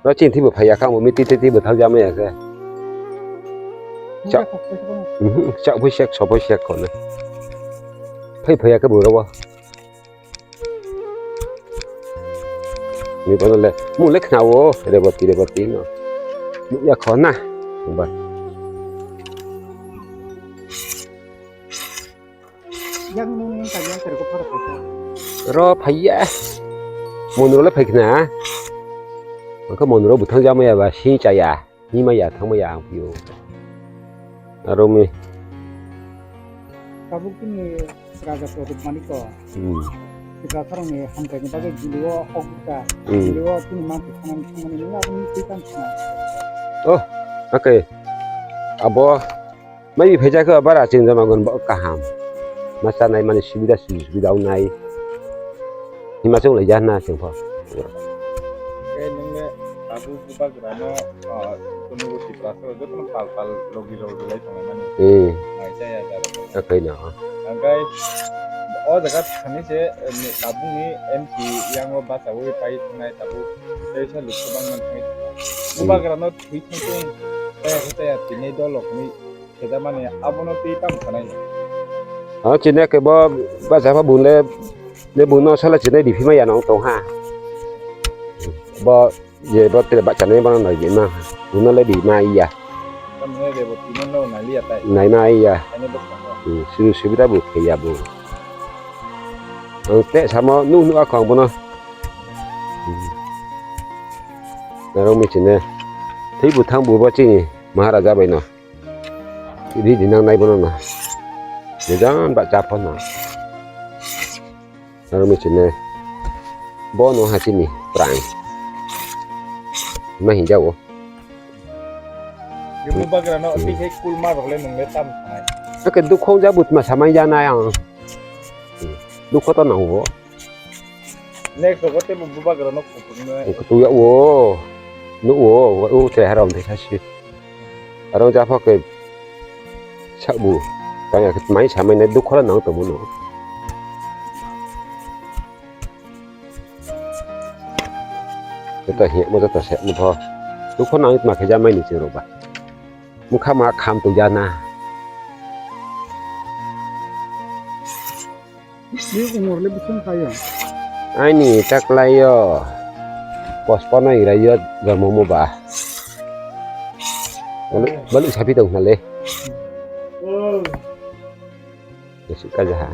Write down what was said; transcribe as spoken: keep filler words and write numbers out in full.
Ro chin thibo phaiya kha mo miti titi bo thang jama ya khe. Cha-, mhm, cha phui sek, so phui sek kono. Phai phaiya khe bo ro. Ni bono le, mu le khna o, reboti, reboti no. Mu ya kho na. Ba. Yang nung yang tanya terko phara phara. Ro phaiya. Monro le phai khna. Angkha monro buthang jama ya ba, sing chaya. Himaya thangmaya ang pio. Aro mi. Tabuk tini raja Pradip Manik ko. Hmm. Tiprasarokni hamkraini bagwi jilio hok bukha. Hmm. Jilio tini mansi thanani thangmani nini aboni twi tang sana. Oh, okay. Abo mai phaijak khe bara chwng jamagon bo kaham. Ma chanai mani subida subida wngnai. Himachwng lai jana chwng pho. Khe nungni tabuk Bubagrano, ah, Kunugo Tiprasa jotono pal pal logi logi lai tongo mani. Hmm. Nai chaya jaro. Akai no. Angkai o jaga thani se, eh, ni tabukni M P yango bachawi pai thangnai tabuk teisa lukso bangman thangwi thango. Hmm. Bubagrano thwi thangtung chaya khe chaya tini dolokni khejamani abono twi tamo sanai. O chini ke bo bacha pho bung le, le bung no sala chini biphima ya nong tong ha. Bo je bo tere bacha nai bono nai bima. Bung no le bima iya. Tamne de bo timo no nai liya tai. Nai ma iya. Ani bo ko. Hmm, suju subida bo khe ya bo. Ang te samo nu nu akho ang bono. Hmm. Narong mi chini. Thwi buthang bubo chini Maharaja bai no. Ri di nang nai bono na. Nijan ba cha pho na. Aro mi chine. Bo no ha chini prang. Ma hin jawo. Yemu bagra no, hmm, tei kulma rok le nung le tam thai. Ake dukhong ja butma samai ja na yang. Dukho to nang bo. Next rogo tei bo bubagra no kutung no. Kutung ya wo. No wo, wo te haram de kasi. Aro ja pha ke sabu. Tang ya mai samai na dukho la nang to mo no. Jota he mo jota se mo pho. Dukho nang ma khe ja mai ni chiro ba. Mukha ma kham tu ja na. Ni umor le bising khayo. Aini taklayo. Pospano irayo jomo mo ba. Balu, balu sapi tong hale. Oh. Yasik kaja ha.